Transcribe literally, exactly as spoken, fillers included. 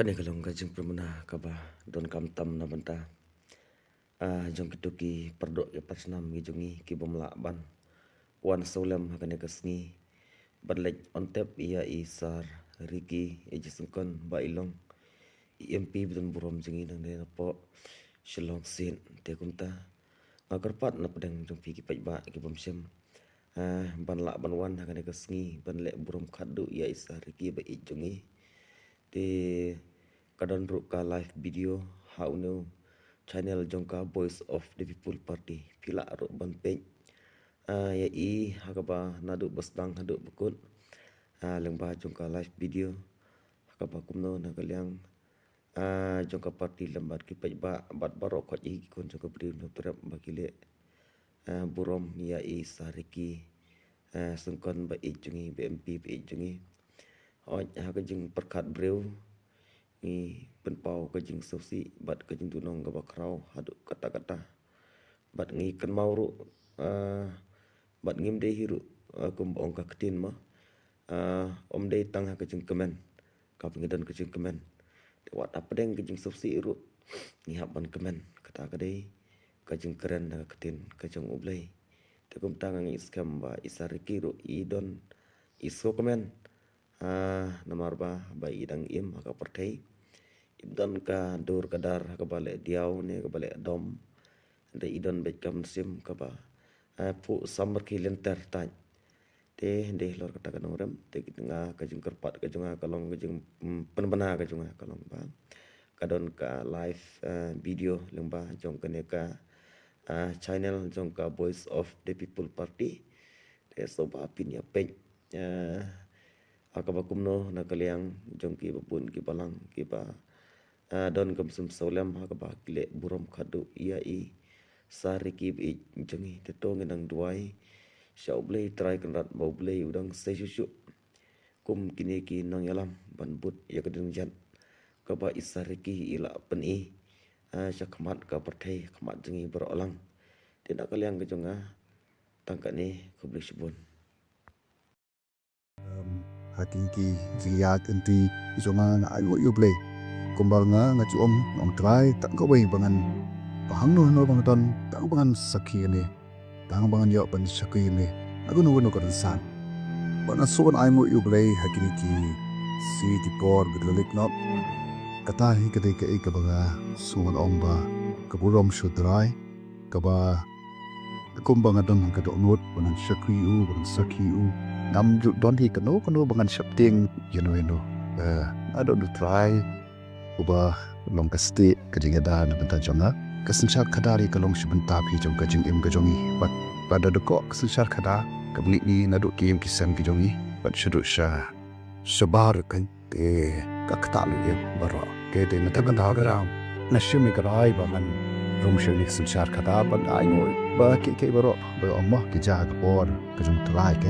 Kane ka long ka jingpynbna kaba donkam tam na bynta, ah, jong kito ki pardoh ki parsnam ki jong ngi ki bym lah ban wan sawlem ha kane ka sngi ban leit on tep ïa i Sir Ricky J Syngkon ba i long i M P ba don burom jong ngi nangne napoh Shillong Seat. Te kumta nga kyrpad na pdeng jong phi ki paidbah ki bym shym, ah, ban lah ban wan ha kane ka sngi ban leh burom khadduh ïa i Sir Ricky ba ïeit jong ngi. Te ka don ruh ka live video ha une u channel jong ka Voice of the People Party, phi lah ruh ban peit, ah, ïa i ha kaba naduh ba sdang haduh ba kut, ah, lyngba jong ka live video ha kaba kumno na ka liang, ah, jong ka party lem bad ki paidbah bad baroh khoit ïa ki khun jong ka briew Hynñiewtrep ba ki leh, ah, burom ïa i Sir Ricky, ah, Syngkon ba ïeit jong ngi, ba M P ba ïeit jong ngi. Hooid, ha ka jingpyrkhat briew ngi pynpaw ka jingsngewsih bad ka jingdonong kaba khraw haduh katta katta. Bad ngi kynmaw ruh, ah, bad ngim dei hi ruh, ah, kumba ong ka ktien mo, ah, ym dei tang ha ka jingkmen kaba ngi don ka jingkmen. Te wat hapdeng ka jingsngewsih ruh ngi hap ban kmen, kata ka dei ka jingkren na ka ktien ka jong U Blei. Te kumta nga ngeit skhem ba i Sir Ricky ruh i don i sngewkmen, ah, namar ba ba i dang im ha ka pyrthei. I don ka dur ka dar ha kaba leh diaw ne kaba leh dom. Hynrei i don beit ka mynsiem kaba, ah, phuh samrkhie lynter tait. Te hynrei halor kata ka nongrem, te nga ka jingkyrpad ka jong nga ka long ka jing, mm, pynbna ka jong nga ka long ba ka don ka live, ah, video lyngba jong kane ka, ah, channel jong ka Voice of the People Party. Te sngewbha phin ïa peit, ah, ha kaba kumno na ka liang jong ki babun ki balang kiba, ah, don ka mynsiem sawlem ha kaba ki leh burom khadduh ïa i Sir Ricky ba ïeit jong ngi. Te to ngin nang duwai sha U Blei Trai Kynrad ba U Blei u dang sei shuh shuh kum kine ki nongïalam ban bud ïa ka jingïaid kaba i Sir Ricky i la pyni, ah, sha khmat ka pyrthei, khmat jong ngi baroh lang. Te na ka liang ka jong nga tang kane, khublei shibun. Em, ha kine ki jingïaid lynti ki jong nga nga ainguh ïa U Blei. Kumba nga nga ju ong, ong Trai, tang kawei ba ngan, ba hangno hangno ba nga don, tang ba ngan sakhi ïa me, tang ba ngan ïoh ban shakri ïa me na kano kano ka rynsan. Bad nga sngewbha ban ainguh ïa U Blei ha kine ki sngi ki por ba la leit noh. Kata hi ka dei kaei kaba nga sngewbha ban ong ba ka burom sha U Trai, kaba kumba nga don ha ka dohnud ba ngan shakri ïa u, ba ngan sakhi ïa u. Ngam ju don hi kano kano ba ngan sheptieng ïano ïano. Eh, nga don U Trai uba long ka stieh ka jingïada na bynta jong nga. Ka synshar khadar hi ka long sha bynta phi jong ka jingim ka jong ngi. Bad, bad da dei ko ka synshar khadar ka bynta ngi naduh ki ïing ki sem ki jong ngi bad shaduh sha shabar ka Te ka ktah lynti baroh. Te te na ta ka daw ka daw nga shim ïa ka rai ba ngan rung sha ïa ka synshar khadar ban ai ngoi ba ki ki baroh ba ong mo ki jia ha ka por ka jong U Trai, kan.